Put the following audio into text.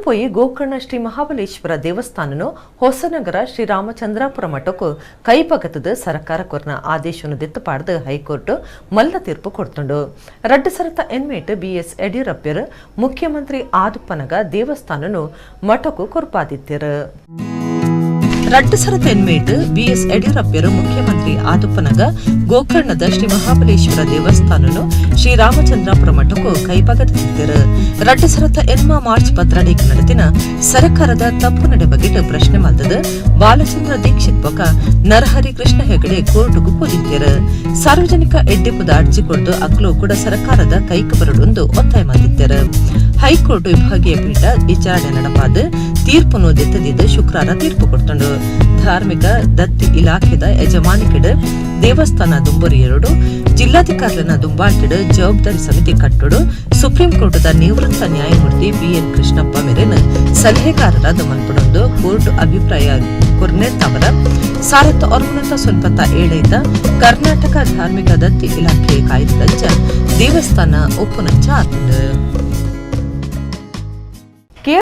ಪೋಯಿ ಗೋಕರ್ಣ ಶ್ರೀ ಮಹಾಬಲೇಶ್ವರ ದೇವಸ್ಥಾನನು ಹೊಸನಗರ ಶ್ರೀ ರಾಮಚಂದ್ರಾಪುರ ಮಠಕ್ಕೂ ಕೈಪಗತದ ಸರ್ಕಾರ ಕೊರ್ನ ಆದೇಶವನ್ನು ದೆತ್ತುಪಾಡ್ದು ಹೈಕೋರ್ಟ್ ಮಲ್ಲ ತೀರ್ಪು ಕೊಡ್ತುಂಡು. ರಡ್ಡು ಸರತ ಎನ್ಮೇಟ್ ಬಿಎಸ್ ಯಡಿಯೂರಪ್ಪರು ಮುಖ್ಯಮಂತ್ರಿ ಆದುಪ್ಪನಗ ದೇವಸ್ಥಾನನು ಮಠಕ್ಕೂ ಕೊರ್ಪಾದಿತ್ತಿರು. ರಡ್ಡು ಸರತ ಎನ್ಮೇಟ್ ಬಿಎಸ್ ಯಡಿಯೂರಪ್ಪರು ಮುಖ್ಯಮಂತ್ರಿ ಆದುಪ್ಪನಗ ಗೋಕರ್ಣದ ಶ್ರೀ ಮಹಾಬಲೇಶ್ವರ ದೇವಸ್ಥಾನನು ಶ್ರೀ ರಾಮಚಂದ್ರಾಪುರ ಮಠಕ್ಕೂ ಕೈಪಗತಿದ್ದರು. 2008 ಮಾರ್ಚ್ ಪತ್ರಡೇಕ್ ನಡೆದಿನ ಸರ್ಕಾರದ ತಪ್ಪು ನಡೆ ಬಗ್ಗೆ ಪ್ರಶ್ನೆ ಮಲ್ದದ ಬಾಲಚಂದ್ರ ದೀಕ್ಷಿತ್ ಬೊಕ ನರಹರಿ ಕೃಷ್ಣ ಹೆಗಡೆ ಕೋರ್ಟ್ಗೂ ಪೋದಿತ್ತೇರು. ಸಾರ್ವಜನಿಕ ಎಡ್ಡೆಪುದ ಅರ್ಜಿ ಕೊಡ್ದು ಅಕ್ಲು ಕೂಡ ಸರ್ಕಾರದ ಕೈಕ್ ಬರಡೊಂದು ಒತ್ತಾಯ ಮಾಡಿದ್ದಾರೆ. ಹೈಕೋರ್ಟ್ ವಿಭಾಗೀಯ ಪೀಠ ವಿಚಾರಣೆ ನಡಪಾದ ತೀರ್ಪುನು ದೆತ್ತದಿದ್ದು ಶುಕ್ರವಾರ ತೀರ್ಪು ಕೊಡ್ತುಂಡು. ಧಾರ್ಮಿಕ ದತ್ತಿ ಇಲಾಖೆದ ಯಜಮಾನಿಕೆಡ್ ದೇವಸ್ಥಾನ ದುಂಬರಿಯರುಡು ಜಿಲ್ಲಾಧಿಕಾರಿನ ದುಂಬಾಟಿಡ್ ಜವಾಬ್ದಾರಿ ಸಮಿತಿ ಕಟ್ಟುಡು ಸುಪ್ರೀಂ ಕೋರ್ಟ್ದ ನಿವೃತ್ತ ನ್ಯಾಯಮೂರ್ತಿ ಬಿಎನ್ ಕೃಷ್ಣಪ್ಪ ಮೇರೆನ ಸಲಹೆಗಾರರಾದ ಮನ್ಪಡೊಂದು ಕೋರ್ಟ್ ಅಭಿಪ್ರಾಯ ಕೊರ್ನೆತ್ತವರ 1997 ಕರ್ನಾಟಕ ಧಾರ್ಮಿಕ ದತ್ತಿ ಇಲಾಖೆ ಕಾಯ್ದೆದಂಚ ದೇವಸ್ಥಾನ ಒಪ್ಪುನಂಚ ಆತುಂಡು.